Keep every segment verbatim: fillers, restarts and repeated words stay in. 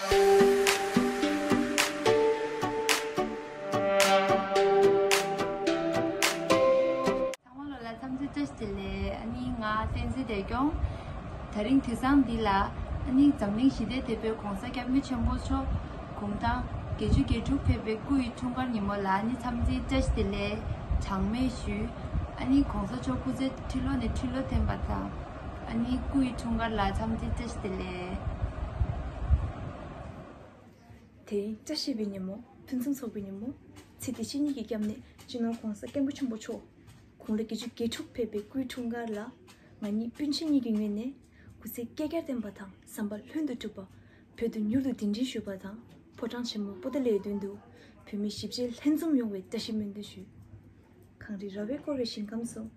ཚང་མ་ལོ་ལ་འཚམས་འདྲི་བཀྲ་ཤིས་བདེ་ལེགས། ཨ་ནི་ང་བསྟན་འཛིན་བདེ་སྐྱོང་། དེ་རིང་དུས་བཟང་འདི་ལ་ཨ་ནི་འཛམ་གླིང་ཞི་བདེའི་དེད་དཔོན་༸གོང་ས་༸སྐྱབས་མགོན་ཆེན་པོ་མཆོག་དགུང་གྲངས་བརྒྱད་ཅུ་གྱ་དྲུག་ཕེབས་པའི་སྐུ་ཡི་འཁྲུངས་སྐར་ཉིན་མོ་ལ་ཨ་ནི་འཚམས་འདྲི་བཀྲ་ཤིས་བདེ་ལེགས་གྲངས་མེད་ཞུ། ཨ་ནི་༸གོང་ས་མཆོག་སྐུ་ཚེ་ཁྲི་ལོ་ནས་ཁྲི་ལོ་བརྟན་པ་དང་། ཨ་ནི་སྐུ་ཡི་འཁྲུངས་སྐར་ལ་འཚམས་འདྲི་བཀྲ་ཤིས་བདེ་ལེགས། དེ་རིང་བཀྲ་ཤིས་པའི་ཉིན་མོ། ཕུན་སུམ་ཚོགས་པའི་ཉིན་མོ། ཚེ་འདི་ཕྱི་གཉིས་ཀྱི་སྐྱབས་གནས་སྤྱི་ནོར་༸གོང་ས་༸སྐྱབས་མགོན་ཆེན་པོ་མཆོག་དགུང་ལོ་བརྒྱད་ཅུ་གྱ་དྲུག་ཕེབས་པའི་སྐུའི་འཁྲུངས་སྐར་ལ། ང་གཉིས་སྤུན་མཆེད་གཉིས་ཀྱི་ངོས་ནས་སྐུ་ཚེ་བསྐལ་བརྒྱར་བརྟན་པ་དང་བསམ་པ་ལྷུན་དུ་གྲུབ་པ། བོད་དུ་མྱུར་དུ་གདན་འདྲེན་ཞུས་པ་དང་ཕོ་བྲང་ཆེན་མོ་པོ་ཏཱ་ལའི་མདུན་དུ་བོད་མི་ཞིབ་དཔྱད་ལྷན་འཛོམས་ཡོང་བའི་བཀྲ་ཤིས་སྨོན་འདུན་ཞུ། གངས་རི་ར་བས་བསྐོར་བའི་ཞིང་ཁམས་སུ།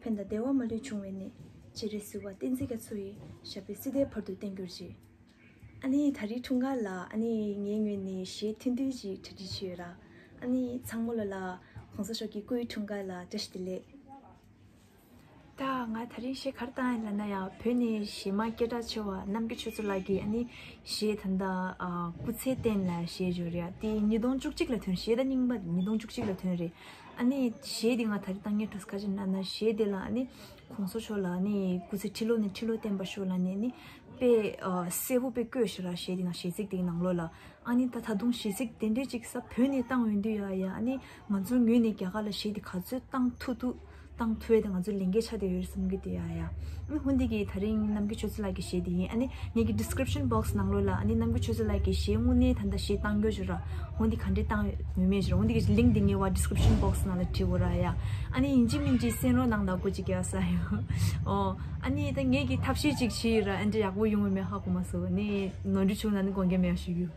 ཕན་དང་བདེ་བ་མ་ལུས་འབྱུང་བའི་གནས། སྤྱན་རས་གཟིགས་དབང་བསྟན་འཛིན་རྒྱ་མཚོ་ཡི། ཞབས་པད་སྲིད་མཐའི་བར་དུ་བརྟན་གྱུར་ཅིག། ཨ་ནི་ད་རེས་འཁྲུངས་སྐར་ལ་ཨ་ནི་ངའི་ངོས་ནས་གཞས་ཐུང་ཐུང་ཅིག་གྲ་སྒྲིག་བྱས་ཡོད་ར། ཨ་ནི་ཚང་མ་ལོ་ལ་༸གོང་ས་མཆོག་གི་སྐུའི་འཁྲུངས་སྐར་ལ་བཀྲ་ཤིས་བདེ་ལེགས། ད་ང་ད་རིང་གཞས་ག་རེ་བཏང་ཡིན་ལབ་ན་ཡ། བོད་ནས་གཞས་མ་སྐད་གྲགས་ཆེ་བ་རྣམ་རྒྱལ་ཆོས་མཚོ་ལགས་ཀྱིས་ཨ་ནི་གཞས་ད་ལྟ་ཨ་སྐུ་ཚེ་བརྟན་ལ་གཞས་བརྗོད་རེད་ཡ། དེ་ཉིས་སྟོང་བཅུ་གཅིག་ལ་ཐོན། གཞས་ད་རྙིང་པ་ཉིས་སྟོང་བཅུ་གཅིག་ལ་ཐོན་རེད། ཨ་ནི་གཞས་དེ་ང་ད་རེས་བཏང་མཁན་ག་རེ་ཡིན་ལབ་ན་གཞས་དེ་ལ་ཨ་ནི་༸གོང་ས་མཆོག་ལ་ཨ་ནི་སྐུ་ཚེ་ཁྲི་ལོ་ནས་ཁྲི་ལོ་བརྟན་པར་ཤོག་ལབ་ནས་ཨ་ནི་དཔེ་ཨ་གསལ་པོ་དཔེ་བཀོད་ཤག་ར། གཞས་དེ་ནང་གཞས་ཚིག་དེའི་ནང་ལོགས་ལ། ཨ་ནི་ད་ད་དུང་གཞས་ཚིག་དེ་འདྲས་ཅིག་ས་བོད་ནས་བཏང་ཡོང་དུས་ཡ་ཡ། ཨ་ནི་ང་ཚོའི་ངོས་ནས་རྒྱ་གར་ལ་གཞས་དེ་ག་ཚོད་བཏང་ཐུབ་ཐུབ་བཏང་ཐུབ་ཡ་དེ་ང་ཚོའི་ལས་འགན་ཆགས་བསྡད་ཡོད་བསམ་གྱི་འདུག་ཡ་ཡ། ཨ་ནི་ཧོན་དེ་གི་ད་རིང་རྣམ་རྒྱལ་ཆོས་མཚོ་ལགས་ཀྱི་གཞས་དེ་ཡིན། ཨ་ནི་ངེད་ཀྱི་description box ནང་ལོགས་ལ་ཨ་ནི་རྣམ་རྒྱལ་ཆོས་མཚོ་ལགས་ཀྱི་གཞས་དངོས་གནས་ད་ལྟ་གཞས་བཏང་རྒྱུ་ཞུ་ར། ཧོན་དེ་ག་འདྲས་བཏང་ཡོད་མེད་མེད་ཞུ་ར། ཧོན་དེ་གི་link དེ་ངའི་བ་description box ནང་ལ་བྲིས་འོ་ར་ཡ། ཨ་ནི་ཡིན་གཅིག་མིན་གཅིག་གསན་རོགས་གནང་ད་གོ་ཅིག་ཡ་ས་ཡོ། ཨོ། ཨ་ནི་ད་ངེད་ཀྱི་ཐབས་ཤེས་ཅིག་བྱས་ཡོད་ར། ཨ་འདྲས་ཡག་པོ་ཡོང་བའི་མེད་ཧ་གོ་མ་སོང་། ཨ་ནི་ནོར་འཁྲུལ་བྱུང་ན་ནི་དགོངས་འགལ་མེད་ཡ་ཞུ་རྒྱུ།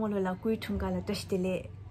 རྨོ་ལོ་ལགས་སྐུའི་འཁྲུངས་སྐར་ལ་བཀྲ་ཤིས་བདེ་ལེགས།